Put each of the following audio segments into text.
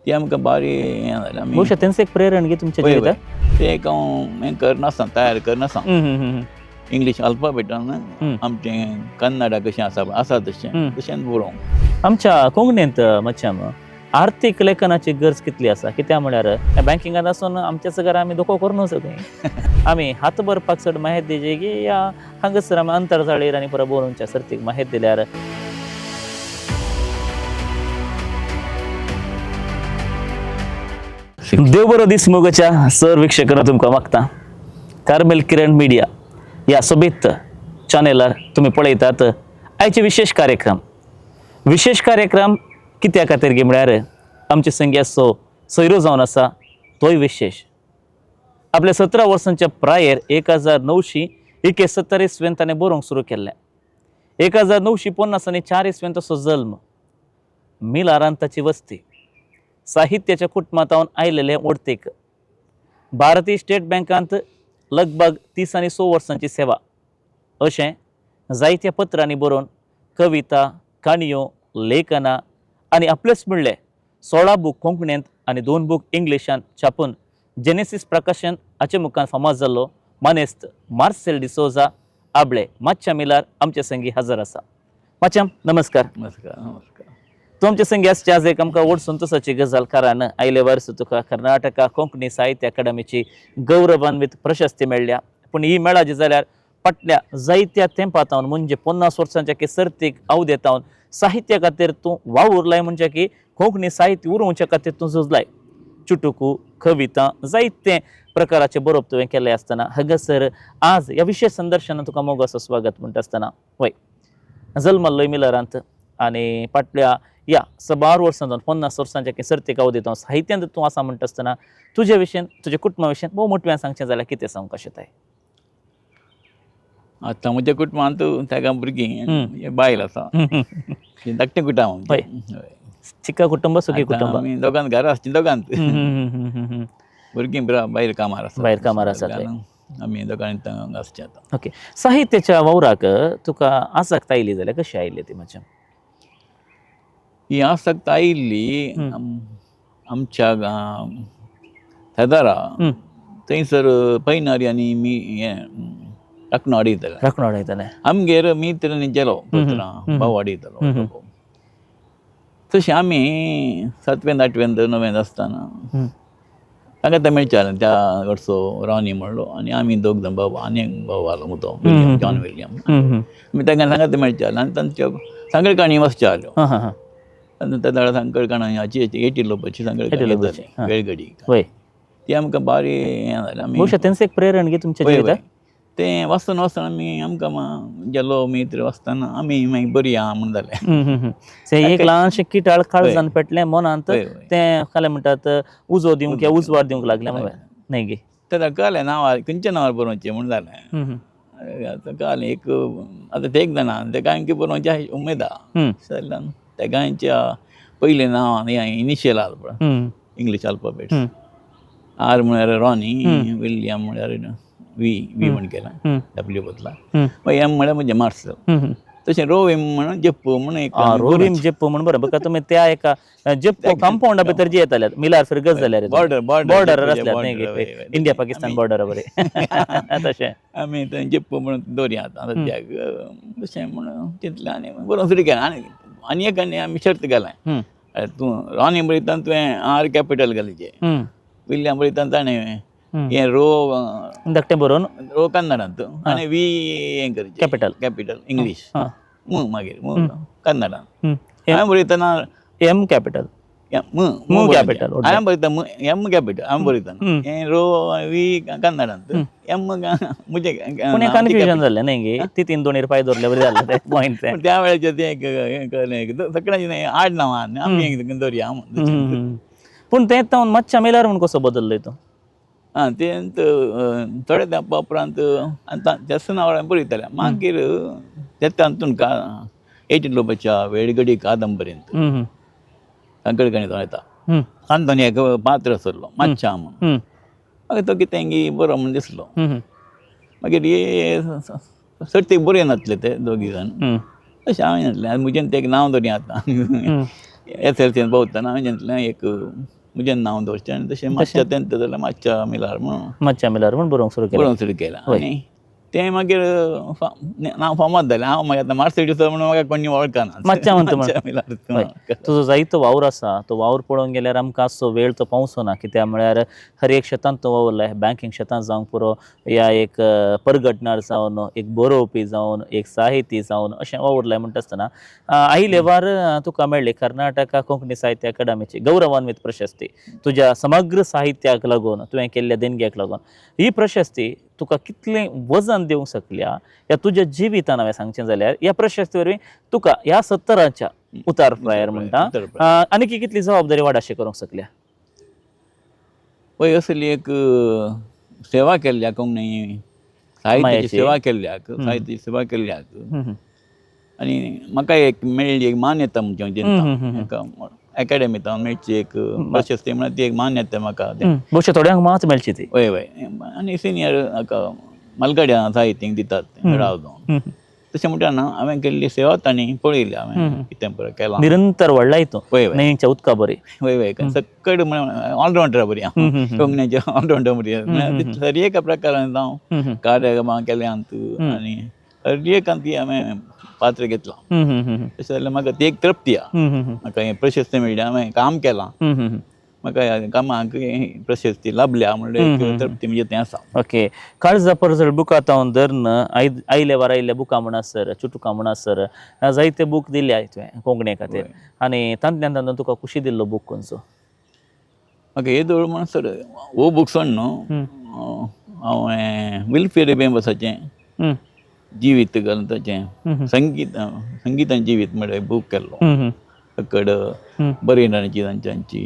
ती आमकां भारी हें जालें आमी. बहुशा तेंच एक प्रेरण गे तुमच्या वय, जिवितात. वय. ते एक हांव हें करनासतना, तयार करनासतना हम्म, हम्म, हम्म. इंग्लीश अल्फाबेटान आमचें कन्नडा कशें आसा आसा तशें तशेंच बरोवंक. आमच्या कोंकणींत मातशें आर्थीक लेखनाची गरज कितली आसा? कित्याक म्हळ्यार बँकिंगांत आसून आमच्याच घरा आमी धोको करून सगळीं आमी हात भरपाक चड माहिती दिजी की या हांगासर आमी अंतरजाळीर आनी परत बरोवच्या सर्तीक माहिती दिल्यार. देव बरो दीस मोगच्या सर वीक्षकांनो, तुमकां मागता कार्मेल किरण मिडिया ह्या सोबीत चॅनेलार तुमी पळयतात आयचे विशेष कार्यक्रम. विशेष कार्यक्रम कित्या खातीर गी म्हळ्यार आमचे संगी आसचो सोयरो जावन आसा तोय विशेष. आपल्या 17 वर्सांच्या प्रायेर 1971 इसवेंत ताणें बरोवंक सुरू केल्लें. 1954 इसवेंत ताचो जल्म. मिलारान ताची वस्ती. साहित्याच्या कुटुंबांत आयलेले ओडतीक. भारतीय स्टेट बँकांत लगभग 30 आनी 6 वर्सांची सेवा. अशें जायत्या पत्रांनी बरोवन कविता, काणयो, लेखनां आनी आपलेच म्हणले 16 बूक कोंकणींत आनी 2 बूक इंग्लिशांत छापून जेनेसीस प्रकाशन हाचे मुखार फामाद जाल्लो मानेस्त मार्सेल डिसोजा आबळे मातशा मिलार आमचे संगी हजर आसा. मातशाम नमस्कार. नमस्कार, नमस्कार. तूं आमचे संगी आसचे आज एक आमकां व्हड संतोशाची गजाल, कारण आयले वर्स तुका कर्नाटका कोंकणी साहित्य अकादमीची गौरवान्वित प्रशस्ती मेळ्ळ्या. पूण ही मेळाची जाल्यार फाटल्या जायत्या तेंपातावन म्हणजे 50 वर्सांच्या की सर्तीक अवदेतावन साहित्या खातीर तूं वावुरलाय, म्हणजे की कोंकणी साहित्य उरोवच्या खातीर तूं झुजलाय. चुटुकू, कविता, जायते प्रकाराचे बरोवप तुवें केल्लें आसतना हांगासर आज ह्या विशेष संदर्शनात तुका मोगाचो स्वागत म्हणटा आसतना. वय, जल्मल्लोय मिलरांत आनी फाटल्या या सबार वर्सां जावन 50 वर्सांच्या की सर्तीक अवदेतावन साहित्यांत तूं आसा म्हणटा आसतना तुजे विशयन, तुज्या कुटुंबा विशयन भोव मोटव्यान सांगचें जाल्यार कितें सांगूंक कशें? आतां म्हज्या कुटुंबांत तेगां भुरगीं, बायल आसा, धाकटें कुटुंब आमचें. हय. चिक्का कुटुंब, सुखी आतां कुटुंब. आमी दोगांत घरा आसची, दोगांत. भुरगीं भायर कामार आसा. भायर कामार आसात. आमी दोगांनी हांगा आसचें आतां. ओके, साहित्याच्या वावराक तुका आसक्त आयली जाल्यार कशी आयली ती मातशें? ही आसक्त आयिल्ली आमच्या शेजारा थंयसर पैनारी आनी मी हें राखणो हाडयताले. राखणो उडयताले. आमगेर मित्र आनी गेलो पत्रां भाव हाडयतालो. तशें आमी सातवेंत आठवेंत णवेंत आसतना तांकां ते मेळचाले. त्या कडचो रॉनी म्हणलो आनी आमी दोग जाण भाव आनी एक भाव आलो मुतो विलियम, जॉन विलियम. आमी तांकां सांगात मेळचाले आनी तांच्यो सांगळ काणी वाचच्यो. हां हां हां आनी त्या वेळार सांगळ काणी हाची एटी लोपाची सांगळ काणी लोपाची, येताली, वेळगडी. वय. ती आमकां भारी हें जालें आमी. बहुशा तेंच एक प्रेरण गे तुमच्या वय, वय. जिवितात. तें वाचतना वाचतना आमी आमकां गेलो मित्र वाचतना आमी मागीर बरी आहा म्हूण जालें. ते एक ल्हानशें किटाळ काळजान पेटलें मनांत. वय, वय. तें काय म्हणटात उजो दिवंक या उजवाड दिवंक लागलें न्हय गे? तेन्ना कळ्ळें नांवार खंयच्या नांवार बरोवचें म्हूण जालें. आतां कळ्ळें एक आतां ते एक जाणा तेगांयची बरोवची उमेद आहा जाल्यान तेगांयच्या पयलें नांव आनी इनिशियल आहा पळय, इंग्लीश अल्फाबेट्स. आर म्हळ्यार रॉनी, विल्यम म्हळ्यार वी वी म्हण केलां डब्ल्यू बदला, मागीर एम म्हळ्यार म्हजें मार्सल, तशें रोवीम म्हणून जेप्पू म्हणून एक. रोवीम जेप्पो म्हण बरें बघा तुमी त्या एका जेप्पो कंपाऊंडा भितर जे येताले मिलार फिरगज जाल्यार बॉर्डर बॉर्डर असल्यात न्हय, इंडिया पाकिस्तान बॉर्डर बरें तशें. आमी थंय जेप्पू म्हणून दवरया आतां सद्याक तशें म्हणून चिंतलें आनी बरोवन सुरू केलें. आनी आनी एक आनी आमी शर्त घालें, तूं रॉनी बरयतना तुवें आर कॅपिटल घालचें, विल्यम बरयतना ताणें हें रो धाकटें बरोवन रो कन्नडांत आनी वी हें करचें कॅपिटल कॅपिटल इंग्लीश, म मागीर म कन्नडान. हांवें बरयतना एम कॅपिटल म कॅपिटल. हांवें बरयता म एम कॅपिटल हांवें बरयतना हें रो वी कन्नडांत एम म्हजें. पूण हें कन्फ्युजन जालें न्हय गे, तितीन दोनीर पांय दवरले बरें जालें तें पॉयंट तें. त्या वेळाचेर तें एक कळ्ळें सगळ्यांचें आड नांवां आमी दवरया. पूण तें तावन मातशें मेल्यार म्हूण कसो बदल्लो तूं? आं, तें थोडे तेंपा उपरांत त्याच नांवार बरयतालें. मागीर ते तातूंत का एटी लोपाच्या वेळगडी कादंबरींत सांकळकणी तो येता, तातूंत एक पात्र आसलो मातशा म्हूण. मागीर तो कितें बरो म्हूण दिसलो. मागीर हे सर्तीक बरय नासले ते दोगी जाण, तशें हांवें म्हटलें आनी म्हजेन तें एक नांव दवरया आतां. एस एल सीन पावतना हांवें चिंतलें एक म्हजें नांव दवरचें आनी तशें मातशें तेंत जाल्यार मातशा मिलार म्हणून मच्छा मिलार म्हूण बरोवंक सुरू केलें. बरोवंक सुरू केलां. आनी तें मागीर नांव फामाद जालें. हांव मागीर आतां मार्सेडीसो म्हणून म्हाका कोणी वळखना. मातशें म्हणटा म्हण. मातशा मिलार. तुजो जायतो वावर आसा, तो वावर पळोवंक गेल्यार आमकां मातसो वेळ तो पावचो ना, कित्याक म्हळ्यार हर एक शेतांत तो वावरला. बँकींग शेतांत जावंक पुरो, या एक परगटणार जावन, एक बरोवपी जावन, एक साहिती जावन अशें वावुरलाय. म्हणटा आसतना आयले वार तुका मेळ्ळी कर्नाटका कोंकणी साहित्य अकादमीची गौरवान्वित प्रशस्ती तुज्या समग्र साहित्याक लागून, तुवें केल्ल्या देणग्याक लागून. ही प्रशस्ती तुका कितलें वजन दिवंक शकल्या या तुज्या जिवितान हांवें सांगचें जाल्यार ह्या प्रशस्ती वरवीं तुका ह्या 70च्या उतार प्रायर म्हणटा उतार प्रायर. आनी कितली जबाबदारी वाडाशी करूंक शकल्या? पळय, असली एक सेवा केल्ल्या कोंकणी साहित्याची मायाची. सेवा केल्ल्याक, साहित्याची सेवा केल्ल्याक आनी म्हाका एक मेळ्ळी एक मान्यता म्हणजे एका एकाडेमींत मेळची एक प्रशस्ती म्हळ्यार ती एक मान्यता म्हाका. बहुशा थोड्यांक मात मेळची ती. वय वय, आनी सिनियर हाका मालगड्या साहित्यीक दितात मेळाव जावन. तशें म्हणटा ना, हांवें केल्ली सेवा तांणी पळयली, हांवें कितें पळय केलां. निरंतर व्हडलाय तूं वय वय. न्हंयच्या उदका बरी. वय वय, सकड ऑलरावंडर बरी हांव, कोंकण्याचे ऑलरावंडर बरी. म्हळ्यार हर एका प्रकारान हांव कार्यक्रमां केल्यांत आनी हर एकान ती हांवें पात्र घेतलां. तशें जाल्यार म्हाका ती एक तृप्ती आहा. म्हाका हें प्रशस्ती मेळ्ळी, हांवें काम केलां, म्हाका ह्या कामाक ही प्रशस्ती लाभल्या म्हणल्यार एक तृप्ती म्हणजे तें आसा. ओके, काळजा परजळ बुकां तावन धरून आयले वार आयिल्ले बुकां म्हणसर, चुटुकां म्हणसर, जायते बूक दिले तुवें कोंकणी खातीर. आनी तांतल्यान तातूंत तुका खुशी दिल्लो बूक खंयचो? म्हाका येदोळ म्हणसर हो बूक सोड न्हू, हांवें विल्फेर बेंबसाचें जिवीत ग्रंथाचें संगीत संगीतान जिवीत म्हळ्यार बूक केल्लो. कड बरयणाची तांच्यांची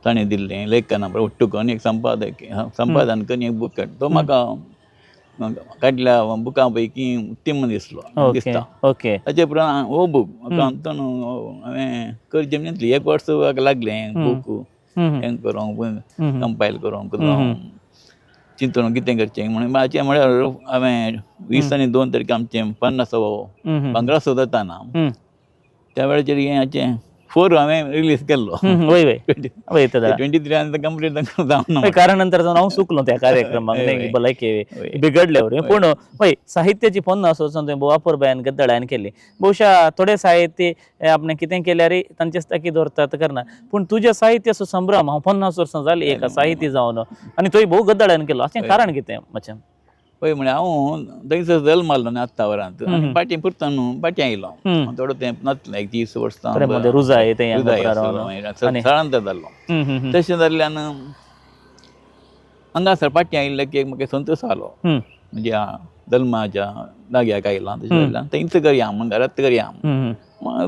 ताणें दिल्लें लेखना ఒట్టు करून एक संपादक संपादन करून एक बूक काडलो, तो म्हाका काडल्या बुकां पैकी उत्तम दिसलो, दिसता. ताचे उपरांत हो बूक म्हाका अंतून हांवें करचें म्हणजे एक वर्स लागलें बूक हें करूंक, कंपायल करूंक, चिंतून कितें करचें म्हणून. म्हाजें म्हळ्यार हांवें 20 आनी 2 तारखे आमचें 50वो भांगरासो जाताना त्या वेळाचेर हें हाचें 4 हांवें रिलीज केल्लो. वय वय वय, तेदा 23 आनी कंप्लीट जावना. हय, कारण नंतर जावन हांव चुकलो त्या कार्यक्रमाक, न्ही भलायकी बिगडले वरवीं. पूण हय, साहित्याची 50 वर्सां तुवें वापर बायान गद्दळान केली. बहुशा थोडे साहित्य आपणें कितें केल्यार तांचेच ताकी दवरतात करना, पूण तुज्या साहित्याचो संभ्रम हांव 50 वर्सां जाली एका साहित्य जावन आनी थंय भोव गद्दळान केलो, अशें कारण कितें मातशें? हय, म्हळ्यार हांव थंयसर जल्मालो न्ही आत्तावरांत आनी फाटीं पुरता न्हू फाटीं आयलो, थोडो तें नासलें एक 30 वर्सां थोडे मदें रुजाय तें रुजाय हांगा आसलो, रावन. मागीर स्थळांतर जाल्लो. तशें जाल्ल्यान हांगासर फाटीं आयिल्लें की एक म्हाका संतोश जालो, म्हणजे जल्माच्या जाग्याक आयलां. तशें जाल्ल्यान थंयच करया म्हण, घरांत करया.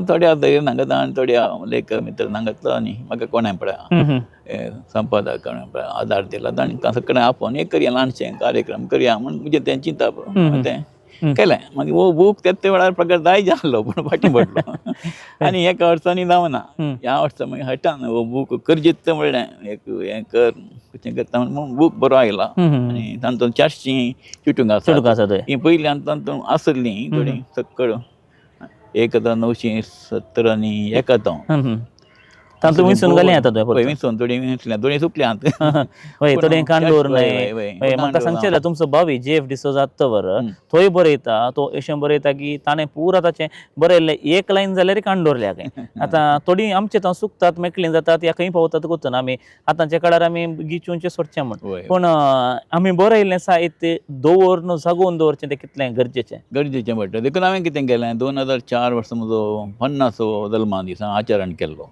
थोड्या सांगता आनी थोड्या लेखक मित्र सांगतलो आनी म्हाका कोणें पळय संपादक कोणें पळय आदार दिला, तांणी सगळें आपोवन एक करया ल्हानशें कार्यक्रम करया म्हण म्हजें तें चिंतप तें केलें. मागीर हो बूक त्या वेळार प्रकार जाय जाल्लो, पूण फाटीं पडलो आनी एका वर्सांनी जावना. ह्या वर्सा मागीर हटान हो बूक करजेच म्हणलें, एक हें कर कशें करता म्हणून बूक बरो आयला आनी तातूंत 400 चिटूंक आसा. चुटुकां आसा थंय. ही पयलीं तातूंत आसलीं थोडीं सक्कड 1970 आनी एकांत. तातूंत विंचून घाली आतां तुवें हय, विंचून थोडीं विंचल्या, थोडीं सुकल्यांत. हय, थोडें कांडोर वय, न्हय. वय, वय. हय, म्हाका सांगचें जाल्यार तुमचो भावी जे एफ डिसोजा आत्तवर थंय बरयता, तो अशें बरयता की ताणें पुरा ताचें बरयल्लें एक लायन जाल्यार काण दवरल्या खंय. आतां थोडीं आमचे थंय सुकतात, मेकळीं जातात या खंय पावतात कोत्तना आमी आतांच्या काळार आमी गिचूनचें सोडचें म्हण. पूण आमी बरयल्लें साहित्य दवरून जागोवन दवरचें तें कितलें गरजेचें. गरजेचें पडटा. देखून हांवें कितें केलें, 2004 वर्सा म्हजो 50वो जल्मा दिसा आचरण केल्लो,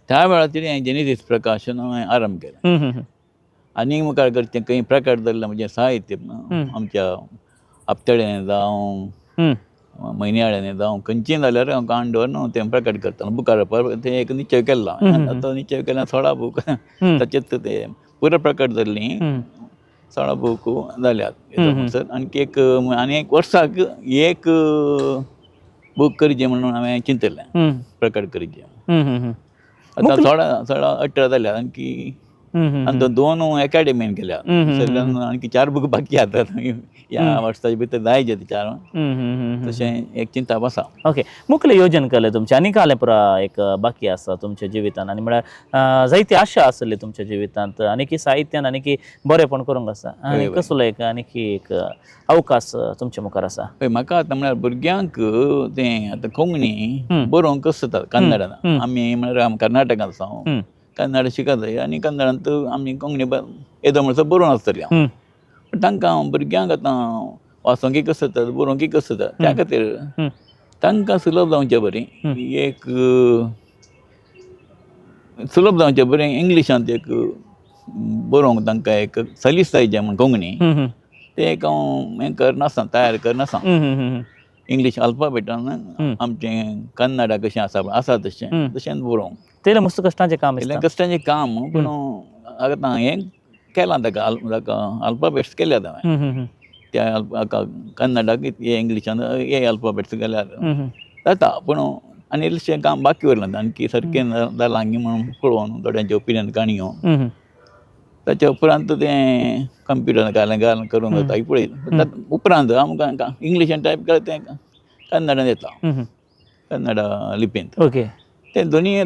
त्या वेळाचेर हें जेनेसीस प्रकाशन हांवें आरंभ केलें. आनी मुखार करचें खंय प्रकट जाल्लें म्हजें साहित्य आमच्या हप्तड्यांनी जावं म्हयन्याळ्यांनी जावं खंयचीय जाल्यार हांव काण दवरून तें प्रकट करतालो बुकार. तें एक निश्चय केल्लो, आतां निश्चय केला 16 बूक ताचेच ते पुरो प्रकट जाल्लीं 16 बूक जाल्यात म्हणसर. आणखी एक आनी एक वर्साक एक बूक करचें म्हणून हांवें चिंतलें, प्रकट करचें. आतां 16 16 18 जाल्यात, आणखी आनी तो 2 एकाडेमीन केल्या आणखी 4 बूक बाकी आसात ह्या वर्साच्या भितर जायचे ते 4 तशें एक चिंताप आसा. ओके, मुखले योजन केलें तुमचें आनी कालें पुरा एक बाकी आसा तुमच्या जिवितान आनी म्हळ्यार जायती आशा आसली तुमच्या जिवितांत आनी साहित्यान आनी बरेपण करूंक आसा आनी कसलो एक आनी एक अवकाश तुमच्या मुखार आसा? हय, म्हाका आतां म्हळ्यार भुरग्यांक तें आतां कोंकणी बरोवंक कशें जाता कन्नडान. आमी म्हळ्यार कर्नाटकांत आसा, कन्नड शिकत आनी कन्नडांत आमी कोंकणी येदो म्हणसर बरोवन आसतली हांव. पूण तांकां भुरग्यांक आतां वाचोंक कसो जाता, बरोवंक कसो जाता, त्या खातीर तांकां सुलभ जावचें बरी एक सुलभ जावचें बरें इंग्लिशांत एक बरोवंक तांकां एक सलीस जाय म्हूण कोंकणी तें एक हांव हें करनासता, तयार करनासता. इंग्लीश अल्फाबेटान आमचें कन्नडा कशें आसा आसा तशें तशेंच बरोवंक तें मस्त कश्टाचें काम. इल्लें कश्टाचें काम, पूण आतां हें केलां ताका ताका अल्फाबेट्स केल्यात हांवें त्या कन्नडाक हे इंग्लिशान हे अल्फाबेट्स केल्यार जाता. पूण आनी इल्लेशें काम बाकी उरलां आणखी सारकें जालां म्हणून पळोवन थोड्यांचे ओपिनियन काणी घेवन ताच्या उपरांत तें कंप्युटर घालें घाल करूंक जाता पळय. उपरांत आमकां इंग्लिशान टायप केलें तें कन्नडान येता, कन्नडा लिपींत. ओके, ते दोनी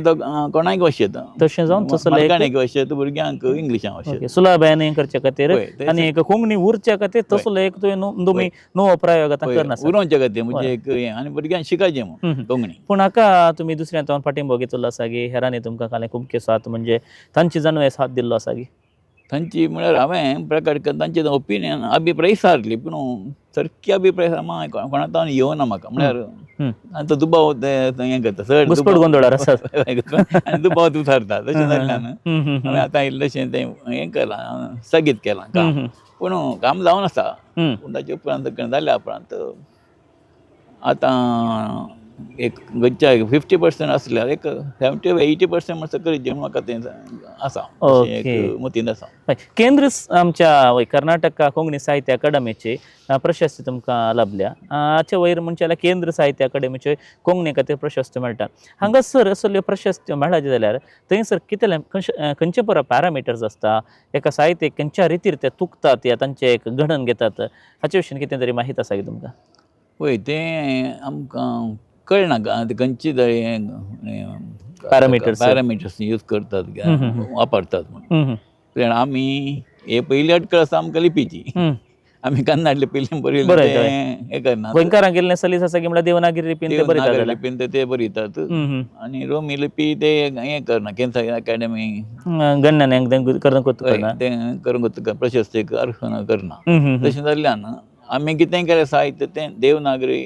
कोणाक वश येता तशें जावन तसो वश येता भुरग्यांक इंग्लिशान वश येता सुलभ करचे खातीर आनी एक कोंकणी उरच्या खातीर तसलो एक तुमी नवो प्रयोग आतां करना उरोवच्या खातीर म्हणजे एक हें आनी भुरग्यांक शिकायचें म्हूण कोंकणी. पूण हाका तुमी दुसऱ्या तोंड पाठिंबो घेतलो आसा की हेरांनी तुमकां कालें खुबके साथ म्हणजे तांची जाणूय साथ दिल्लो आसा की तांची म्हळ्यार हांवें प्रकार तांचे ओपिनियन अभिप्राय सारली, पूण सारकी अभिप्राय कोणा येवना म्हाका. म्हळ्यार आतां दुबाव हें करता चड घुसपट गोंदळार आसा आनी दुबाव तूं थारता तशें जाल्ल्यान हांवें आतां इल्लेशें तें हें केलां, स्थगीत केलां काम. पूण काम जावन आसा. पूण ताचे उपरांत जाल्या उपरांत आतां एक खंयच्या 50% आसल्यार एक 70-80% म्हणसर करीत म्हूण म्हाका तें आसा एक मतींत आसा. केंद्र आमच्या कर्नाटक कोंकणी साहित्य अकादमीची प्रशस्ती तुमकां लाभल्या. हाचे वयर म्हणचे जाल्यार केंद्र साहित्य अकादमीचे कोंकणी खातीर प्रशस्ती मेळटा. हांगासर असल्यो प्रशस्त्यो मेळाचे जाल्यार थंयसर कितले खंयचे परा पॅरामिटर्स आसता, एका साहित्य खंयच्या रितीर ते तुकतात या तांचें एक घडण घेतात, हाचे विशीं कितें तरी माहिती आसा की तुमकां? वय, तें आमकां कळना खंयची पॅरामिटर्स पॅरामिटर्स यूज करतात, वापरतात म्हणून. कारण आमी हे पयली अटकळ आसा आमकां लिपीची. आमी कन्नड लिपीन बरयलें हें करना, गोंयकारांक गेल्लें सलीस आसा की म्हळ्यार देवनागरी लिपीन ते बरयतात, लिपीन ते बरयतात आनी रोमी लिपी ते हें करना. केंद्र अकादमी गण्ण्यान तें करूंक प्रशस्तीक अर्ह करना. तशें जाल्ल्यान आमी कितें केलें साहित्य तें देवनागरी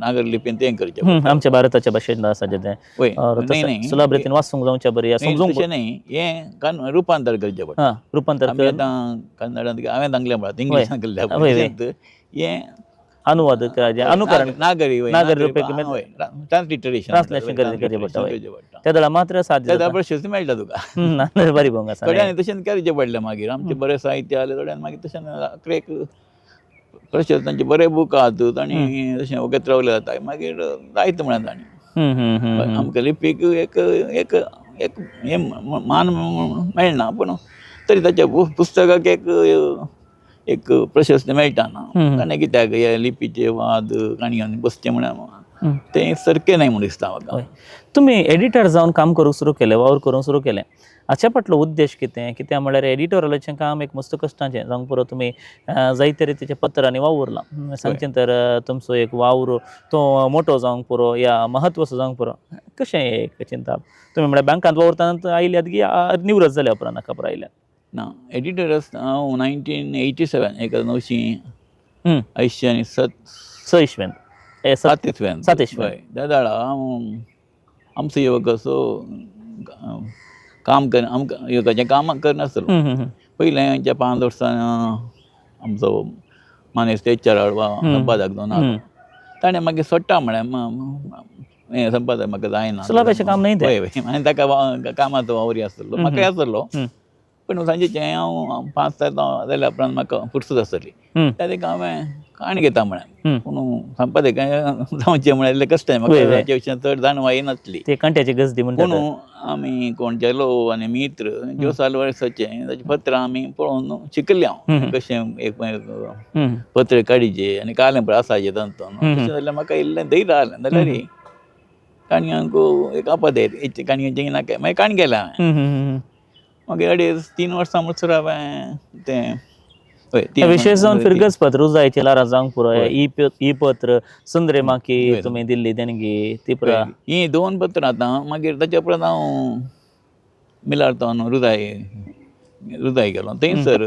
नागरी लिपीन तें करचें आमच्या भारताच्या भाशेन आसा तें. वय, सुलभ रितीन वाचूंक जावचें बरें, समजूंक तशें न्ही, हें रुपांतर करचें पडटा. रुपांतर आमी आतां कन्नडांत हांवें सांगलें पळय, इंग्लिशान केल्लें हें अनुवाद अनुकरण नागरी नागरी ट्रान्सलिटरेशन ट्रान्सलेशन करचें पडटा. त्या वेळार मात्र साध्य त्या प्रशस्ती मेळटा तुका. बरी भोंग आसा. थोड्यांनी तशें करचें पडलें मागीर आमचें बरें साहित्य आसलें थोड्यांनी मागीर तशें अकरेक प्रशस्त तांचे बरे बूक आहात तांणी तशें वगत रावले जाता मागीर जायत म्हळ्यार तांणी आमकां लिपीक एक एक एक हें मान मेळना, पूण तरी ताच्या पुस्तकाक एक एक प्रशस्ती मेळटा ना. ताणें कित्याक हे लिपीचे वाद काणयो बसचें म्हळ्यार तें सारकें न्हय म्हूण दिसता म्हाका. तुमी एडिटर जावन काम करूंक सुरू केलें, वावर करूंक सुरू केलें, हाच्या फाटलो उद्देश कितें? कित्याक म्हळ्यार एडिटोरियलाचें काम एक मस्त कश्टाचें जावंक पुरो. तुमी जायते रितीच्या पत्रांनी वावुरलां, सांगचें तर तुमचो एक वावर तो मोटो जावंक पुरो या म्हत्वाचो जावंक पुरो, कशें एक चिंता? तुमी म्हळ्यार बँकांत वावुरतना आयल्यात की निवृत्त जाल्या उपरांत खबर आयल्यात? ना, एडिटर आसतना हांव 1987 1987 स इस्वेंत सात इस्वेंत सात इस्वेंत त्या वेळार हांव आमचो युवक असो काम कर आमकां युवकाचें काम करनासलो. पयलें 5 वर्सां आमचो मानेस्त एच आर वा संपादक जावन आसलो, ताणें मागीर सोडटा म्हळें हें संपादक म्हाका जायना, सुलभ अशें काम न्हय तें. वय वय, आनी ताका कामाचो वावरी आसलो, म्हाकाय आसलो, पूण सांजेचें हांव 5 जाल्या उपरांत म्हाका फुरसत आसतली त्या एक हांवें काणी घेता म्हळें. पूण सांगपा तें कांय जावचें म्हळ्यार इल्लें कश्ट म्हाका ताच्या विशयान चड जाणवाय नासली. ते कांट्याची गजडी म्हणटा. पूण आमी कोण जेलो आनी मित्र ज्योस आल्वारीसाचें ताचें पत्रां आमी पळोवन शिकले हांव कशें एक पत्र काडीचे आनी कालें पळय आसाचें तातूंत. तशें जाल्यार म्हाका इल्लें धैर्य आयलें जाल्यार काणयांक एक आपद येयली काणयांचें नाका मागीर काणी केलें हांवें. मागीर 2.5-3 वर्सां म्हणसर हांवें तें विशेश जावन फिरगज पत्र रुजायची लारा जावंक पुरो ई पत्र सुंदरे माकी तुमी दिल्ली देणगी ती पुरा ही 2 पत्रां आतां. मागीर ताच्या उपरांत हांव मिलार तावन रुजाय गेलो. थंयसर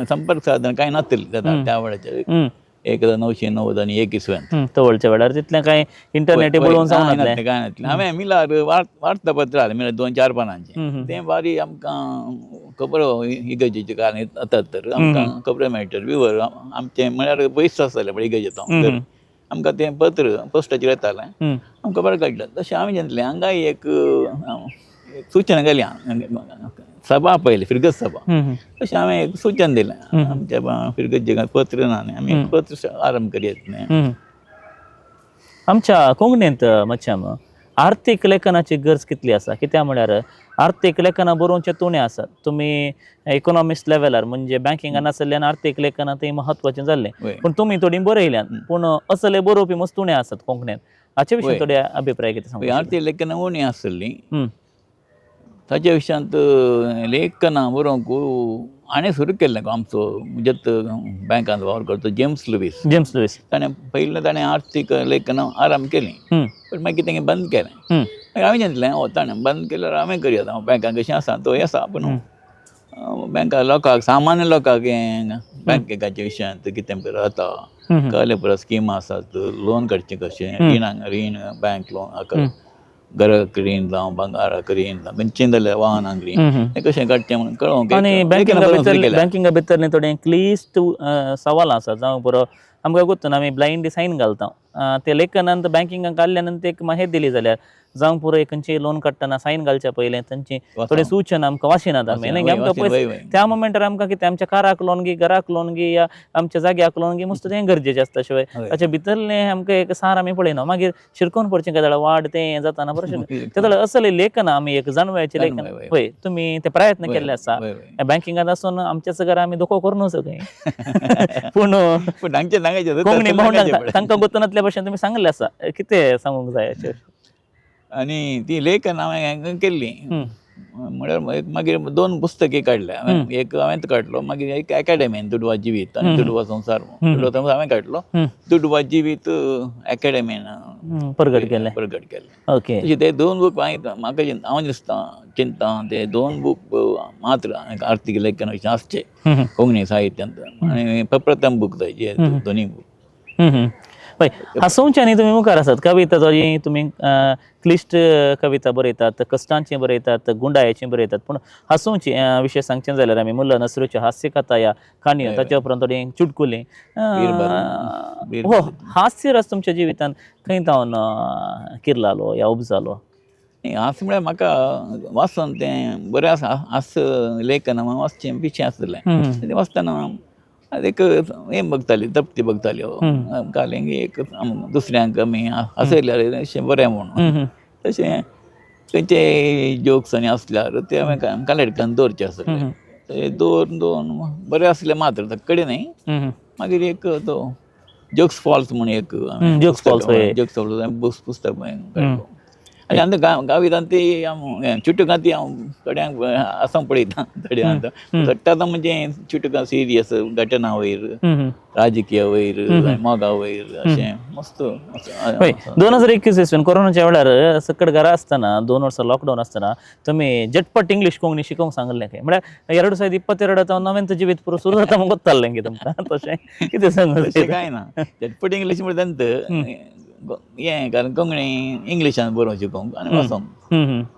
संपर्क साधन कांय नासतलें त्या वेळाचेर 1991 इसवेंत तवळच्या वेळार तितलें कांय इंटरनेट पळोवन जावनासलें कांय नासलें. हांवें मिलार वार्तापत्र हाडलें मिलार 2-4 पानांचें तें बारी आमकां खबर इगर्जेचें कारण येतात तर आमकां खबरो मेळटात विवर आमचें म्हळ्यार पयस आसतालें पळय इगर्जेंत आमकां तें पत्र पोस्टाचेर येतालें आमकां बरें कळटा. तशें हांवें चिंतलें हांगाय एक सूचना केली सभा पयली फिरगज सभा तशें हांवें एक सूचन दिलें आमच्या फिरगजेक पत्र ना न्ही आमी पत्र आरंभ करयत न्ही. आमच्या कोंकणींत मातशें आर्थीक लेखनाची गरज कितली आसा? कित्याक म्हळ्यार आर्थीक लेखनां बरोवचें तुणे आसात तुमी इकॉनॉमिस्ट लेवलार म्हणजे बँकिंगान आसल्यान आर्थीक लेखनां तें म्हत्वाचें जाल्लें पूण तुमी थोडी बरयल्यान पूण असले बरोवपी मस्त उणे आसात कोंकणींत. हाचे विशीं थोडे अभिप्राय कितें सांगू? आर्थीक लेखनां उणी आसली ताच्या विशयांत लेखनां बरोवंक हाणें सुरू केल्लें आमचो जत बँकांत वावर करतो जेम्स लुवीस. जेम्स लुवीस ताणें पयलें ताणें आर्थीक लेखनां आरंभ केलीं पूण मागीर तेणें बंद केलें. मागीर हांवें चिंतलें हो ताणें बंद केल्यार हांवें करया हांव बँकांत कशें आसा तो आसा पूण बँका लोकांक सामान्य लोकांक हें बँकेच्या विशयांत कितें जाता कळ्ळें पुरो स्किमां आसात लोन काडचें कशें रिणांक रीण बँक लोन हाका घराक रीण जावं भांगाराक रीण जावं खंयचें जाल्यार वाहनांक रीण तें कशें काडचें म्हणून कळोवंक आनी बँकिंगा भितरले थोडे क्लिश्ट सवालां आसात जावं पुरो आमकां गोत्तून आमी ब्लायंड सायन घालता ते लेखनांत बँकिंगाक घाल्ल्या नंतर एक माहिती दिली जाल्यार जावं पुरो खंयचें लोन काडटना सायन घालच्या पयलें तांची थोडे सूचना आमकां वाशिनात आमी आमकां पयशे त्या मोमेंटार आमकां कितें आमच्या काराक लोन गी घराक लोन गी या आमच्या जाग्याक लोन गी मस्त तें गरजेचें आसता. शिवाय ताच्या भितरलें आमकां एक सार आमी पळयना मागीर शिरकोवन पडचें गजाल वाड तें जाताना बरें तेदळ असलें लेखन आमी एक जाणवयाचें लेखन पळय तुमी ते प्रयत्न केल्ले आसा बँकिंगांत आसून आमच्याच घरा आमी धोको करून सगळें पूण कोंकणी भावंडांक तांकां गोतनातल्या भशेन तुमी सांगलें आसा कितें सांगूंक जाय अशें. आनी ती लेखन हांवें केल्ली म्हळ्यार मागीर 2 पुस्तकां काडल्या. एक हांवें काडलो मागीर एक एकाडेमीन दुडवा जिवीत आनी दुडवा संवसार दुडवा संवसार हांवें काडलो दुडवा जिवीत एकाडेमीन प्रगट केलें प्रगट केलें. ओके तशें ते 2 बूक हांवें म्हाका हांव दिसता चिंता ते 2 बूक मात्र आर्थीक लेखन विशय आसचे कोंकणी साहित्यांत आनी प्रथम बूक जाय जे दोनूय बूक. पळय हांसोवच्यांनी तुमी मुखार आसात. कविता जी तुमी क्लिश्ट कविता बरयतात कश्टांची बरयतात गुंडायेची बरयतात पूण हांसोवची विशय सांगचें जाल्यार आमी मुल्ला नसरूची हास्य कथा ह्या काणयो ताच्या उपरांत थोडी चुटकुली हो हास्य रस तुमच्या जिवितांत खंय जावन किरलालो या उपजालो? हास्य म्हळ्यार म्हाका वाचून तें बरें आसा हास्य लेखन वाचचें पिशें आसलें तें वाचतना एक हें बगताली तृप्ती बगताली कालें एक दुसऱ्यांक आमी हांसयल्यार अशें बरें म्हणून तशें खंयचे जोक्स आनी आसल्यार ते हांवें कलेक्ट करून दवरचे आसले ते दवरून दवरून बरें आसलें मात्र कडेन न्ही. मागीर एक तो जोक्स फॉल्स म्हूण एक जोक्स फॉल्स जोक्स फॉल्स पुस्तक काडलो. आनी आतां गावितान ती चुटकां ती हांव थोड्यांक आसा पळयता थोड्यांक सट्टा आतां म्हणजे चुटकां सिरियस घटना वयर राजकीय वयर मोगा वयर अशें मस्त. 2021 इसवीन कोरोनाच्या वेळार सकट घरा आसतना 2 वर्सां लॉकडावन आसतना तुमी झटपट इंग्लीश कोंकणी शिकोवंक सांगलें खंय म्हळ्यार 2022 नवें जिवीत पुरो सुरू जाता म्हूण गोत्तालें की तुमकां तशें कितें सांगू? तशें कांय ना झटपट इंग्लीश म्हणल्यार तांत हें कारण कोंकणी इंग्लिशान बरोवंक शिकोवंक आनी वाचोंक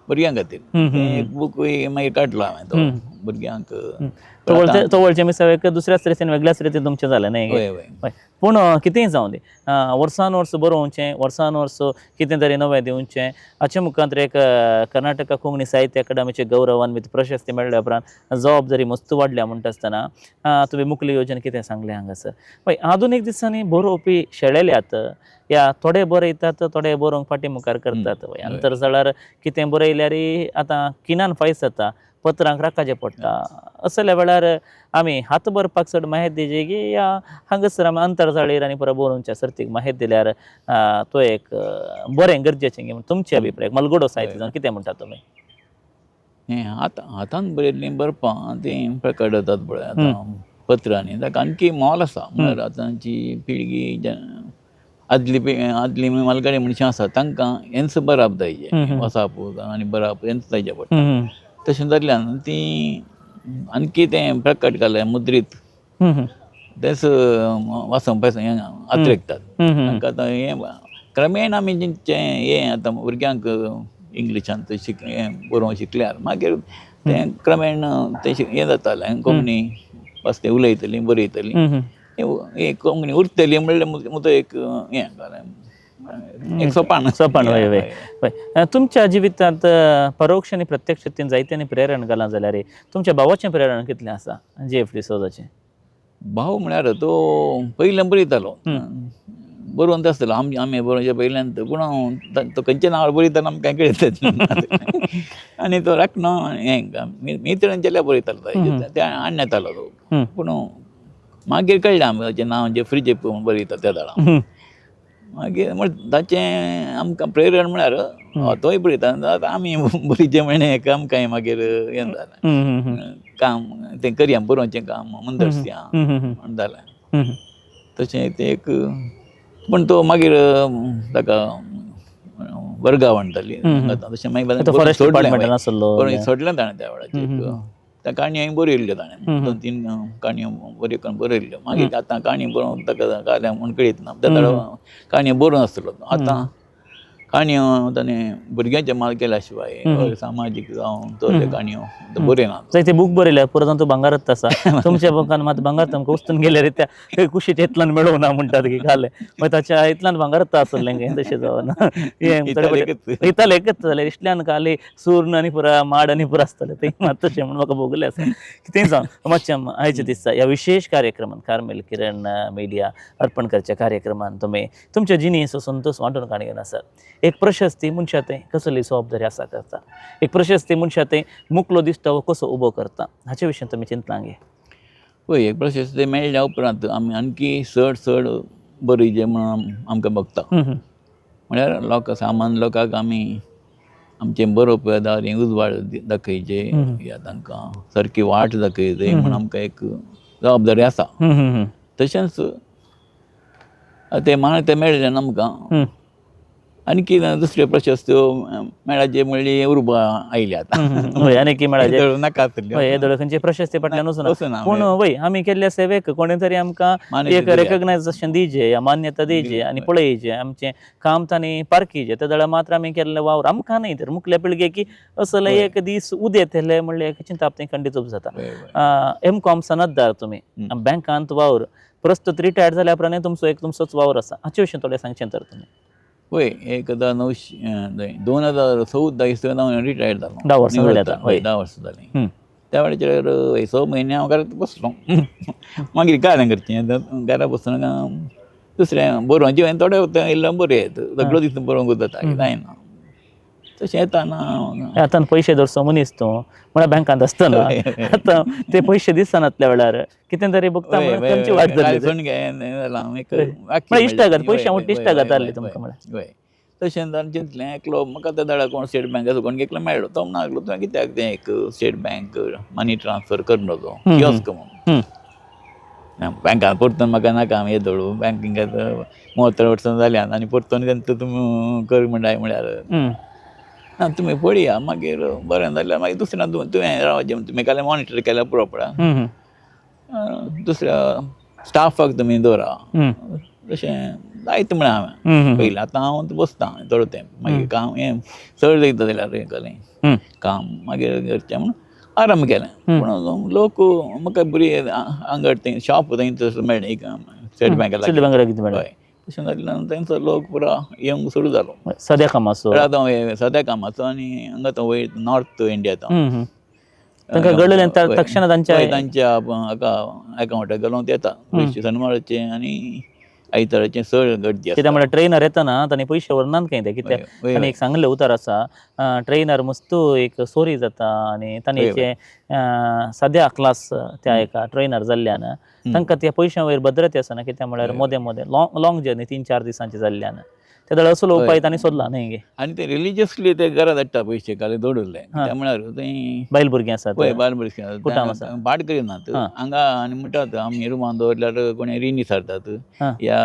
भुरग्यां खातीर एक बुकूय मागीर काडलो हांवें तो भुरग्यांक. तवळचें मिसावेक दुसऱ्याच रितीन वेगळ्याच रितीन तुमचें जालें न्ही? वय वय. हय, पूण कितेंय जावं दी, वर्सान वर्स बरोवचें, वर्सान वर्स कितें तरी नवें दिवचें, हाचे मुखांत एक कर्नाटका कोंकणी साहित्य अकादमीचे गौरवान्वित प्रशस्ती मेळ्ळ्या उपरांत जबाबदारी मस्त वाडल्या म्हणटा आसतना तुवें मुखली योजन कितें सांगलें हांगासर. पळय, आधुनीक दिसांनी बरोवपी शेळेल्यात, या थोडे बरयतात, थोडे बरोवंक फाटीं मुखार करतात. हय, आंतरजाळार कितें बरयल्यार आतां किनान फायस जाता, पत्रांक राखाचें पडटा. असल्या वेळार आमी हात बरपाक चड माहिती दिजी की या हांगासर आमी आंतरजाळीर आनी पुरो बरोवच्या सर्तीक माहिती दिल्यार तो एक बरें गरजेचें म्हूण तुमचे अभिप्राय मलगोडो साहित्य जावन कितें म्हणटा तुमी? हें हातान बरयल्लीं बरपां तीं प्रकट जातात पळय आतां पत्रांनी, ताका आणखी मोल आसा. म्हळ्यार आतांची पिळगी, आदली मालगाडी मनशां आसा तांकां हेंच बराप जायजें, वसाप आनी बराप हेंच जायचें पडटा. तशें जाल्ल्यान ती आणखी तें प्रकट केलें मुद्रीत तेंच वाचोवंक हें आत्रेकतात तांकां. आतां हें क्रमेण आमी जिंचें हें आतां भुरग्यांक इंग्लिशांत हें बरोवंक शिकल्यार मागीर तें क्रमेण तें हें जातालें, कोंकणी बस तें उलयतलीं बरयतलीं, हें कोंकणी उरतली म्हणल्यार म्हजो एक हें एक सोपान. सोपान. वय वय वय. तुमच्या जिवितांत परोक्ष आनी प्रत्यक्ष रितीन जायत्यांनी प्रेरण घालां जाल्यार तुमच्या भावाचें प्रेरण कितलें आसा जे एफ डिसोजाचें? भाव म्हळ्यार तो पयल्यान बरयतालो, बरोवन आसतालो आमी बरोवच्या पयल्यान, पूण तो खंयच्या नांवार बरयतालो आमकां कळयतात. आनी तो राखणो हें मित्रांच्या बरयतालो, ते आणण्यातालो तो. पूण मागीर कळ्ळें आमकां ताचें नांव जेफ्री जेप्पू म्हूण बरयता त्या दळा. मागीर ताचें आमकां प्रेरण म्हळ्यार तोय बरयता, आतां आमी बरयचें म्हणलें एक आमकां मागीर हें जालें, काम तें करया, बरोवचें काम मुंदरसया म्हण जालें. तशें तें एक, पूण तो मागीर ताका वर्गावण जाली तशें मागीर सोडलें ताणें त्या वेळाचेर. त्या काणयो बरयल्ल्यो ताणें, 2-3 काणयो बऱ्यो करून बरयल्ल्यो. मागीर आतां काणयो बरोवन ताका काल्यां म्हूण कळीत ना, त्या काणयो बरोवन आसतलो. आतां काणयो ताणें भुरग्यांचे माल केल्या शिवाय सामाजीक जावं तो काणयो बरयना. जायते बूक बरयल्या पुरो तो भांगारत आसा, तुमच्या बुकान मात भांगार तुमकां वचून गेल्यार त्या कुशीच्या इतल्यान मेळोवना म्हणटात की घालें, मागीर ताच्या इतल्यान भांगारत आसलें काय तशें जावना. इताले एकच जाल्यार इतल्यान खाली सूर्ण आनी पुरा माड आनी पुरा आसतालें तें मात तशें म्हूण म्हाका भोगलें आसा. कितेंय जावं, मातशें आयचें दिसता ह्या विशेश कार्यक्रमान कार्मेल किरण मिडिया अर्पण करच्या कार्यक्रमान तुमी तुमच्या जिणेचो संतोश वांटून काडून आसात. एक प्रशस्ती मनशा थंय कसली जबाबदारी आसा करता, एक प्रशस्ती मनशा थंय मुकलो दिसता हो कसो उबो करता, हाचे विशीं तुमी चिंतलां गे? पळय, एक प्रशस्ती मेळ्ळ्या उपरांत आमी आणखी चड चड बरयचें म्हणून आमकां बगता. म्हळ्यार लोकां सामान्य लोकांक आमी आमचें बरोवप दारी उजवाड दाखयचे या तांकां सारकी वाट दाखयचे म्हूण आमकां एक जबाबदारी आसा. तशेंच तें मान्यता मेळ्ळें ना आमकां आणखी दुसऱ्यो प्रशस्त्यो मेळाचे म्हणली उर्बा आयली आतां. हय, आनी की मेळाचे नाका आसतल्यो. हय, येदोळ खंयचे प्रशस्ती फाटल्यान वचना, पूण वय आमी केल्ल्या सेवेक कोणी तरी आमकां एक रेकग्नायजेशन दिजे या मान्यता दिजे आनी पळयजे आमचें काम तांणी पारखीजे, त्या जाल्यार मात्र आमी केल्ले वावर आमकां न्हय तर मुखल्या पिळगेक असले एक दीस उदेतले म्हणलें एक चिंताप तें खंडीत जाता. एम कॉम सनददार तुमी, बँकांत वावर, प्रस्तुत रिटायर्ड जाल्या उपरांत तुमचो एक तुमचोच वावर आसा, हाचे विशीं थोडें सांगचें तर तुमी? वय, 1914 इसवेन हांव रिटायर्ड जालो. 10 वर्सां जालीं आतां. वय, 10 वर्सां जालीं. त्या वेळाचेर 6 म्हयने हांव घरांत बसलो. मागीर काय करचें, घरा बसून दुसरें बरोवचें हांवें थोडें इल्लें बरयत, सगळो दीस बरोवंक जाता जायना तशें येताना. आतां पयशे दवरचो मनीस तूं म्हळ्यार बँकांत आसतना आतां ते पयशे दिसनातल्या वेळार कितें तरी बगता म्हणून वाट जाली. इश्टागत पयशे म्हणटा इश्टागत आहली तुमकां म्हळ्यार. वय, तशें जावन चिंतलें एकलो म्हाका त्या दळा कोण स्टेट बँकाचो कोण एकलो मेळ्ळो, तो म्हणूंक लागलो तुवें कित्याक तें एक स्टेट बँक मनी ट्रान्सफर करून तो कियोस्क म्हणून बँकान परतून म्हाका नाका, आमी येदोळ बँकिंगाक 73 वर्सां जाल्यान आनी परतून तेंचो तुमी कर म्हणटाय म्हळ्यार ना, तुमी पळया मागीर बरें जाल्यार मागीर दुसऱ्या तुवें रावचें, तुमी काल मॉनिटर केल्यार पुरो पडा, दुसऱ्या स्टाफाक तुमी दवरा, तशें जायत म्हळें हांवें पयलीं. आतां हांव बसतां थोडो तेंप, मागीर काम हें चड वयता जाल्यार हें काम मागीर करचें म्हूण आराम केलें. पूण लोक म्हाका बरी हांगा थंय शॉप थंय तसो मेळ्ळें एक स्टेट बँका स्टेट लागीं. बँका लागीं मेळ्ळें. हय, तशें जाल्ल्यान थंयचो लोक पुरा येवंक सुरू जालो. सद्या कामाचो. आतां सद्या कामाचो आनी हांगा तो वयर नॉर्थ इंडिया तो. तांकां घडलें तक्षणा तांच्या तांच्या हाका अकावंटाक घालून येता पयशे. शेनवाराचे आनी आयताराचे चड गर्दी आसता. कित्याक म्हळ्यार ट्रेनर येतना तांणी पयशे व्हरनात खंय ते, कित्याक तांणी एक सांगलें उतर आसा, ट्रेनर मस्त एक सोरी जाता आनी तांणी जे सद्या क्लास त्या एका ट्रेनर जाल्ल्यान तांकां त्या पयशां वयर भद्रते आसना, कित्याक म्हळ्यार मोदें मोदें लॉंग लॉंग जर्नी 3-4 दिसांची जाल्ल्यान ते जाल्यार असलो उपाय तांणी सोदला न्ही गे. आनी ते रिलीजियसली ते घरा धाडटा पयशे काल दवरले, त्या म्हळ्यार थंय बायल भुरगीं आसात, पळय बायल भुरगीं कुटाम आसा. पाड करिनात हांगा. आनी म्हणटात आमी रुमान दवरल्यार कोणी रिणी सारतात या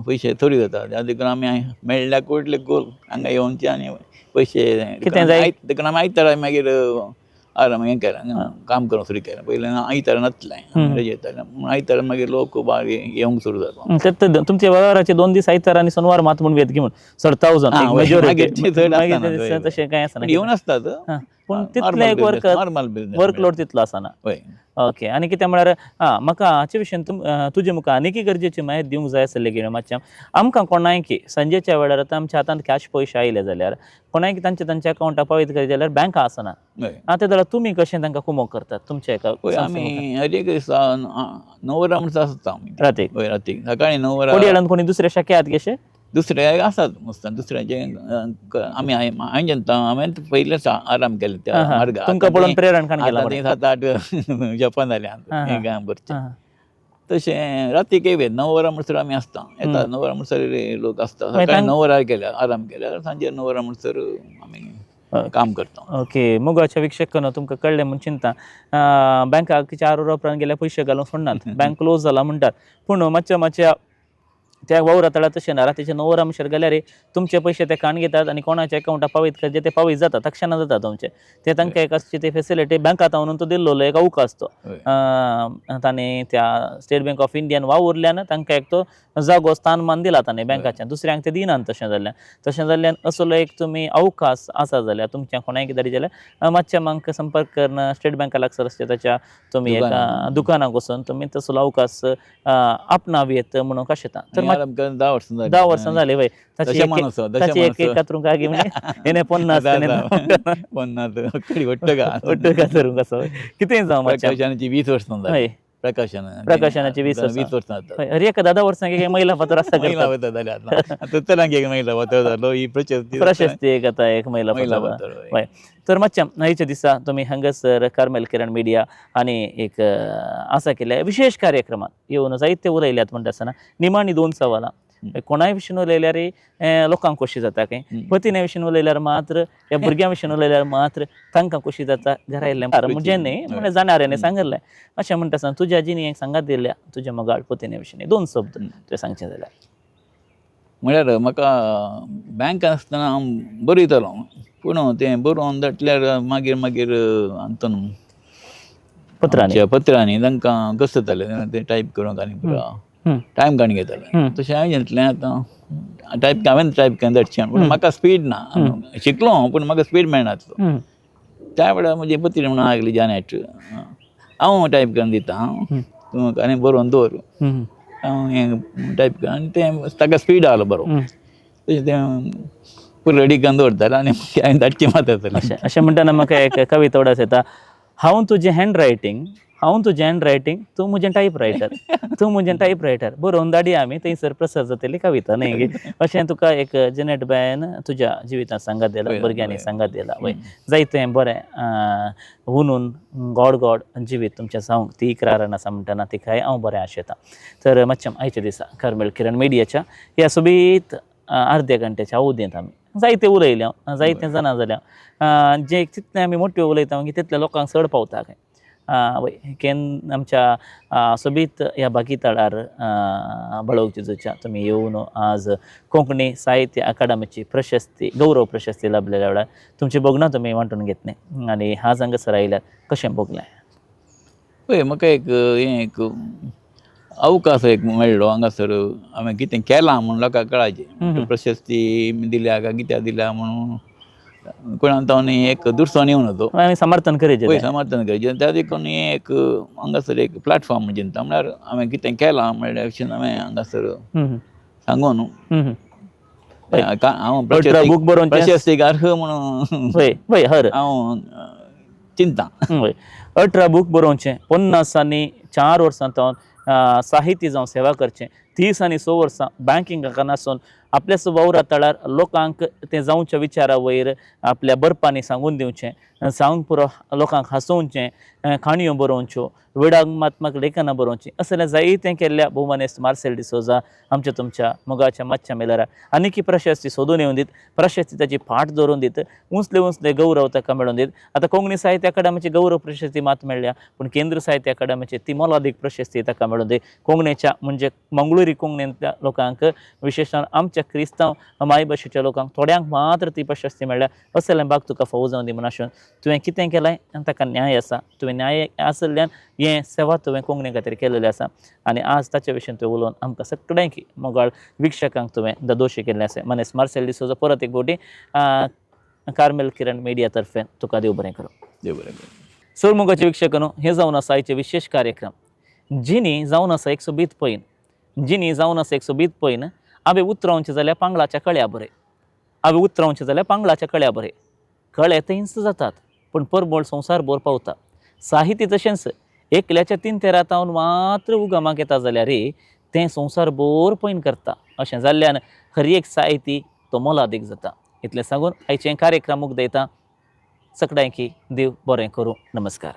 पयशे थोडी जाता, देखून आमी मेळ्ळ्या कोटले गोल हांगा येवचे आनी पयशे कितें जाय? देखून आमी आयतारा मागीर आराम हें केलें, काम करूंक सुरू केलें. पयलें आयतारा नासलें, रजा येतालें, पूण आयतारा मागीर लोक बार येवंक सुरू जालो. ते तुमच्या वेव्हाराचे 2 दीस आयतार आनी सोनवार मात म्हूण वेत घेवन चड 1000 मागीर चड आसना. तशें कांय आसना, येवन आसतात पूण तितलें एक वर्क नॉर्मल बिजनेस वर्कलोड तितलो आसना. हय. ओके, आनी कितें म्हळ्यार आं म्हाका हाचे विशयन तुजे मुखार आनीकय गरजेची म्हायती दिवंक जाय आसली की मातशें आमकां कोणायकी सांजेच्या वेळार आतां आमच्या हातांत कॅश पयशे आयले जाल्यार कोणायकी तांचे तांच्या अकावंटाक पावयत करीत जाल्यार बँका आसना. आं ते जाल्यार तुमी कशें तांकां कुमोक करतात तुमच्या एका पळय आमी हर एक दिसा 9 वरां म्हणसर आसता आमी. रातीक? हय, रातीक सकाळीं 9 वरां. कोडयेळान कोणी दुसरे शाखे आहात कशे? दुसरे आसात मस्त दुसऱ्याचे आमी हांवें जेन्ना हांवें पयलेच आराम केले त्या मार्गार. तुमकां पळोवन प्रेरण काण आतां केलां. ती 7-8 जपान जाल्या हें भरचें. तशें रातीक येयत 9 वरां म्हणसर आमी आसता, येता 9 वरां म्हणसर लोक आसता. सकाळी 9 वरां केल्या आराम केल्यार सांजे 9 वरां म्हणसर आमी काम करता. ओके, मोगाच्या वीक्षकांनो तुमकां कळ्ळें म्हूण चिंता, बँकाक 4 वरां उपरांत गेल्यार पयशे घालूंक सोडनात, बँक क्लोज जाला म्हणटात, पूण मातशें मातशें त्या वावरा तळा तशें ना. रातीचे 9 वरां म्हणसर गेल्यार तुमचे पयशे ते काण घेतात आनी कोणाच्या अकावंटाक पावयत करचे ते पावयत जाता, तक्षणा जाता तुमचे ते. तांकां एक आसची ते फेसिलिटी बँकांत म्हणून तो दिल्लो एक अवकाश तो तांणी त्या स्टेट बँक ऑफ इंडियान वावुरल्यान तांकां एक तो जागो स्थानमान दिला ताणें बँकाच्यान, दुसऱ्यांक ते दिनात. तशें जाल्ल्यान तशें जाल्ल्यान असलो एक तुमी अवकाश आसा जाल्यार तुमच्या कोणाय कितें जाल्यार मातशें म्हाका संपर्क करून स्टेट बँका लागसर आसचे ताच्या तुमी एका दुकानाक वचून तुमी तसलो अवकाश आपणावयेत म्हणून आशेता. तर 10 वर्सां जालीं. 10 वर्सां जालीं वय. ताची एक एक कातरूंक आगी म्हणजे 50 50 वट्ट का वट्ट का धरूंक आसा कितेंय जावं. प्रकाशनाची 20 वर्सां जालीं. प्रकाशनाची 20 वर्सां 20 वर्सां जातात. अरे एका 10 वर्सां एक महिला पत्र आसता. महिला पत्र जालें आतां तरांक एक महिला पत्र जालो ही प्रशस्ती. प्रशस्ती एक आतां एक महिला पत्र. हय, तर मातशें आयच्या दिसा तुमी हांगासर कार्मेल किरण मिडिया आनी एक आसा केल्या विशेश कार्यक्रमात येवन जायते उलयल्यात म्हणटा आसतना निमाणी 2 सवालां. कोणाय विशीं उलयल्यार लोकांक खोशी जाता खंय, पतिने विशीं उलयल्यार मात्र ह्या भुरग्यां विशीं उलयल्यार मात्र तांकां खोशी जाता घरा येयल्लें म्हणजे न्ही म्हणजे जाणाऱ्यांनी सांगिल्लें. अशें म्हणटा आसतना तुज्या जिणेक सांगात दिल्ल्या तुज्या मोगाळ पतिने विशीं 2 शब्द तुवें सांगचें जाल्यार. म्हळ्यार म्हाका बँक आसतना हांव बरयतालो, पूण तें बरोवन धाडल्यार मागीर मागीर अंतन पत्रांनी पत्रांनी तांकां कशें जातालें तें टायप करूंक आनी पुरो टायम काडून घेतालें. तशें हांवें घेतलें आतां टायप हांवें टायप करून धाडचें, पूण म्हाका स्पीड ना. शिकलो हांव पूण म्हाका स्पीड मेळनासलो. त्या वेळार म्हजी पत्री म्हणून लागली जानेट, हांव टायप करून दिता तूं आनी बरोवन दवर, हांव हें टायप कर आनी तें ताका स्पीड आसलो बरो, तशें तें पुरो रेडी करून दवरतालें आनी हांवें धाडचें मात जातालें. अशें म्हणटना म्हाका एक कविता उडास येता, हांव तुजें हँड रायटींग, हांव तुजें हँड रायटींग, तूं म्हजें टायप रायटर, तूं म्हजें टायप रायटर, बरोवन धाडया आमी थंयसर प्रसार जातली कविता न्ही गे. अशें तुका एक जेनेट बायन तुज्या जिवितांत सांगात दिला, भुरग्यांनी सांगात दिला. वय जायतें बरें हुनून गोड गोड जिवीत तुमचें जावंक ती इकरारान आसा म्हणटना तिकाय हांव बरें आशेतां. तर मातशें आयच्या दिसा कार्मेल किरण मिडियाच्या ह्या सोबीत अर्द्या घंट्याच्या अवधींत आमी जायते उलयल्या, जायते जाणां जाल्या, जे तितलें आमी मोट्यो उलयता मागीर तितल्या लोकांक चड पावता खंय. वय केन आमच्या सोबीत ह्या बागीतळार बळोव जेजूच्या तुमी येवन आज कोंकणी साहित्य अकादमीची प्रशस्ती गौरव प्रशस्ती लाभलेल्या वेळार तुमची भोगणां तुमी वांटून घेतली आनी आज हांगासर आयल्यार कशें भोगलें? पळय म्हाका एक हें एक अवकाश एक मेळ्ळो हांगासर हांवें कितें केलां म्हूण लोकांक कळाचें, प्रशस्ती दिल्या काय कित्याक दिल्या म्हणून कोणाक तो एक दुरसो येवन होतो आनी समर्थन करीत पळय समर्थन करीत त्या देखून हें एक हांगासर एक प्लॅटफॉर्म चिंता म्हळ्यार हांवें कितें केलां म्हणल्यार भशेन हांवें हांगासर सांगून न्हू हांव 18 बूक बरोवचे. प्रशस्तीक अर्ह म्हणून वय वय हर हांव चिंता. वय 18 बूक बरोवचें, 50 आनी 4 वर्सां तावन साहित्य जावं सेवा करचें, 30 आनी 6 वर्सां बँकिंगाक नासून आपल्याच वावरा तळार लोकांक तें जावच्या विचारा वयर आपल्या बरपांनी सांगून दिवचें, सांगून पुरो लोकांक हांसोवचें, काणयो बरोवच्यो, विडात्मक लेखनां बरोवचीं, असलें जायतें केल्ल्या भोवमानेस्त मार्सेल डिसोजा आमच्या तुमच्या मोगाच्या मातशा मेलारा आनीकी प्रशस्ती सोदून येवन दीत, प्रशस्ती ताची फाट धरून दीत, उंचले उंचले गौरव ताका मेळोवन दीत. आतां कोंकणी साहित्य अकादमीची गौरव प्रशस्ती मात मेळ्ळ्या, पूण केंद्र साहित्य अकादमीची ती मोलादीक प्रशस्ती ताका मेळोवन दी. कोंकणीच्या म्हणजे मंगळुरी कोंकणींतल्या लोकांक, विशेश आमच्या क्रिस्तांव मायभाशेच्या लोकांक थोड्यांक मात्र ती प्रशस्ती मेळ्ळ्या. असलें भाग तुका फावो जावन दी म्हूण आशून तुवें कितें केलें आनी ताका न्याय आसा. तुवें न्याय आशिल्ल्यान हें सेवा तुवें कोंकणी खातीर केलेली आसा आनी आज ताचे विशीं तुवें उलोवन आमकां सगळ्यांक मोगाळ वीक्षकांक तुवें ददोशी केल्लें आसा. मनेस मार्सेल डिसोजा, परत एक फावटी कार्मेल किरण मिडिया तर्फे तुका देव बरें करूं. देव बरें करूं. सोरमुगाचे वीक्षकांनो, हे जावन आसा आयचे विशेष कार्यक्रम जिनी जावन आसा 120 पयन. जिनी जावन आसा 120 पयन. आवे उतरावचे जाल्यार पांगळाच्या कळ्या बरे, आवे उतरावचे जाल्यार पांगळाच्या कळ्या बरे. कळे थंयच जातात पूण परबळ संवसार भर पावता. साहित्य तशेंच एकल्याच्या तीन तेरातावन मात्र उगमाक येता जाल्यार तें संवसार भर पयन करता. अशें जाल्ल्यान हर एक साहित्य तो मोलादीक जाता. इतलें सांगून आयचें कार्यक्रम उगदयता. सगळ्यांकी देव बरें करूं. नमस्कार.